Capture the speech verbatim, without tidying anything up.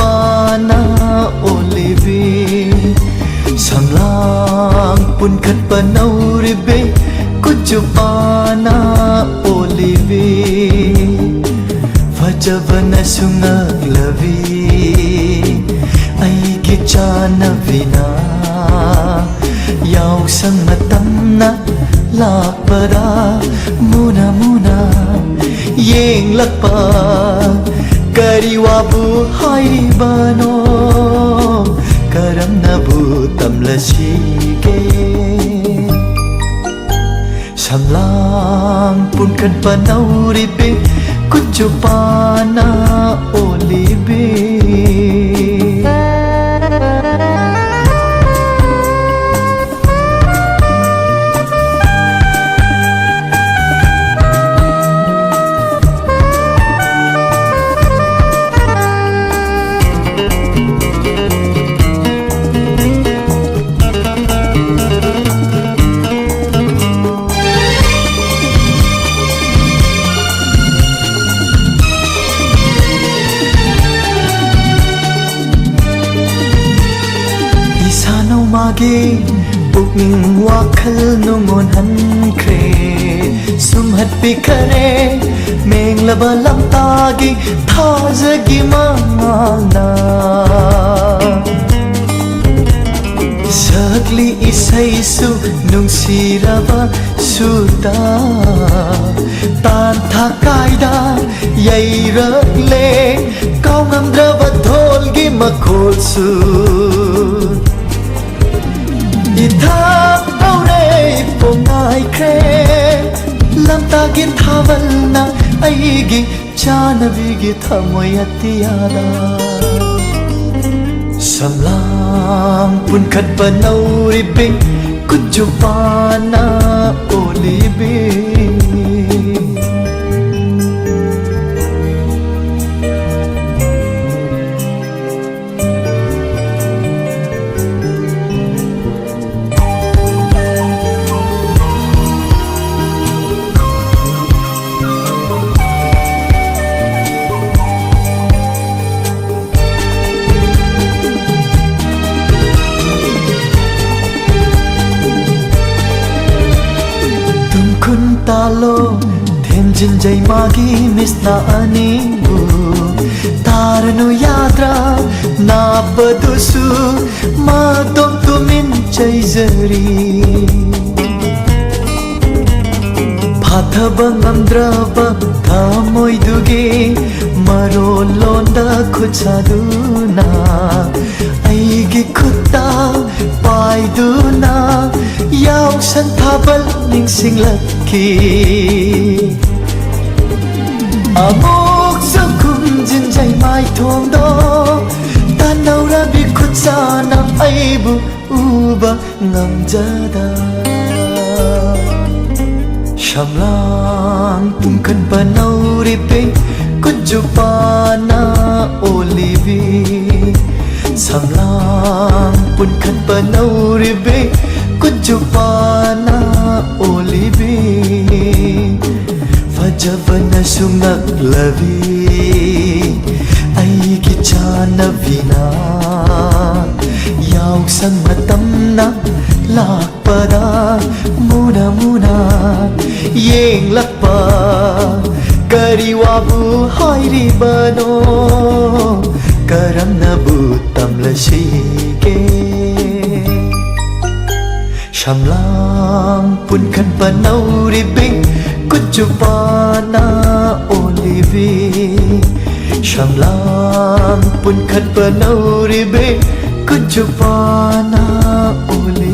ꯄꯥꯅ ꯑꯣꯂꯤꯕꯤ, ꯁꯝꯂꯥꯡ ꯄꯨꯟꯈꯠꯄ ꯅꯧꯔꯤꯕꯤ, ꯀꯨꯆꯨ ꯄꯥꯅ ꯑꯣꯂꯤꯕꯤ, ꯐꯖꯕꯅꯁꯨ ꯉꯛꯂꯕꯤ, ꯑꯩꯒꯤ ꯆꯥꯅꯕꯤꯅ ꯌꯥꯎꯁꯪ ꯃꯇꯝꯅ ꯂꯥꯛꯄꯗ ꯃꯨꯅ ꯃꯨꯅ ꯌꯦꯡꯂꯛꯄ ꯀꯔꯤ ꯋꯥꯕꯨ ꯍꯥꯏꯔꯤꯕꯅꯣ? ꯀꯔꯝꯅꯕꯨ ꯇꯝꯂꯁꯤꯒꯦ? ꯁꯝꯂꯥꯡ ꯄꯨꯟꯈꯠꯄ ꯅꯧꯔꯤꯕꯤ, ꯀꯨꯆꯨ ꯄꯥꯅ ꯑꯣꯂꯤꯕꯤ꯫ ꯏꯁꯥ ꯅꯧꯃꯥꯒꯤ ꯄꯨꯛꯅꯤꯡ ꯋꯥꯈꯜ ꯅꯨꯡꯉꯣꯟꯍꯟꯈ꯭ꯔꯦ, ꯁꯨꯝꯍꯠꯄꯤꯈꯔꯦ ꯃꯦꯡꯂꯕ ꯂꯝꯇꯥꯒꯤ ꯊꯥꯖꯒꯤ ꯃꯉꯥꯜꯅ꯫ ꯁꯛꯂꯤ ꯏꯁꯩꯁꯨ ꯅꯨꯡꯁꯤꯔꯕ ꯁꯨꯔꯇ ꯇꯥꯟꯊꯥ ꯀꯥꯏꯗ ꯌꯩꯔꯛꯂꯦ, ꯀꯥꯎꯉꯝꯗ꯭ꯔꯕ ꯙꯣꯜꯒꯤ ꯃꯈꯣꯜꯁꯨ꯫ ꯏꯊꯛ ꯂꯧꯔꯦ ꯄꯣꯡꯉꯥꯏꯈ꯭ꯔꯦ, ꯂꯝꯇꯥꯒꯤ ꯊꯥꯕꯜꯅ ꯑꯩꯒꯤ ꯆꯥꯅꯕꯤꯒꯤ ꯊꯃꯣꯏ ꯑꯇꯤꯌꯥꯗ꯫ ꯁꯝꯂꯥꯡ ꯄꯨꯟꯈꯠꯄ ꯅꯧꯔꯤꯕꯤ, ꯀꯨꯆꯨ ꯄꯥꯅ ꯑꯣꯂꯤꯕꯤ꯫ ꯈꯨꯝꯖꯤꯟꯖꯩ ꯃꯥꯒꯤ ꯃꯤꯁꯅ ꯑꯅꯤꯕꯨ꯫ ꯇꯥꯔꯅꯨ ꯌꯥꯗ꯭ꯔꯥ ꯅꯥꯕꯗꯨꯁꯨ ꯃꯥꯗꯣꯝ ꯇꯨꯃꯤꯟ ꯆꯩꯖꯔꯤ꯫ ꯐꯥꯊꯕ ꯉꯝꯗ꯭ꯔꯕ ꯊꯃꯣꯏꯗꯨꯒꯤ ꯃꯔꯣꯜ ꯂꯣꯟꯗ ꯈꯨꯠ ꯁꯥꯗꯨꯅ ꯑꯩꯒꯤ ꯈꯨꯠꯇ ꯄꯥꯏꯗꯨꯅ ꯌꯥꯎꯁꯪ ꯊꯥꯕꯜ ꯅꯤꯡꯁꯤꯡꯂꯛꯈꯤ꯫ ꯑꯃꯨꯛꯁꯨ ꯈꯨꯝꯖꯤꯟꯖꯩ ꯃꯥꯏꯊꯣꯡꯗꯣ ꯇꯥꯟꯅꯧꯔꯕꯤ ꯈꯨꯠꯁꯥꯅ ꯑꯩꯕꯨ ꯎꯕ ꯉꯝꯖꯗ꯫ ꯁꯝꯂꯥꯡ ꯄꯨꯡꯈꯟꯕ ꯅꯧꯔꯤꯕꯤ ꯀꯨꯟꯖꯨꯄꯥꯅ ꯑꯣꯜꯂꯤꯕꯤ꯫ ꯁꯝꯂꯥꯡ ꯄꯨꯡꯈꯟꯕ ꯅꯧꯔꯤꯕꯤ ꯀꯨꯟꯖꯨꯄꯥꯅ ꯑꯣꯜꯂꯤꯕꯤ꯫ ꯐꯖꯕꯅꯁꯨ ꯉꯛꯂꯕꯤ ꯑꯩꯒꯤ ꯆꯥꯅꯕꯤꯅ꯫ ꯌꯥꯎꯁꯪ ꯃꯇꯝꯅ ꯂꯥꯛꯄꯗ ꯃꯨꯅ ꯃꯨꯅ ꯌꯦꯡꯂꯛꯄ ꯀꯔꯤ ꯋꯥꯕꯨ ꯍꯥꯏꯔꯤꯕꯅꯣ? ꯀꯔꯝꯅꯕꯨ ꯇꯝꯂꯁꯤꯒꯦ? ꯁꯝꯂꯥꯡ ꯄꯨꯟꯈꯠꯄ ꯅꯧꯔꯤꯕꯤ ꯀꯨꯟꯖꯨꯄꯥꯅ ꯑꯣꯜꯂꯤꯕꯤ꯫ ꯁꯝꯂꯥꯡ ꯄꯨꯟꯈꯠꯄ ꯅꯧꯔꯤꯕꯤ ꯀꯨꯟꯖꯨꯄꯥꯅ ꯑꯣꯜꯂꯤꯕꯤ꯫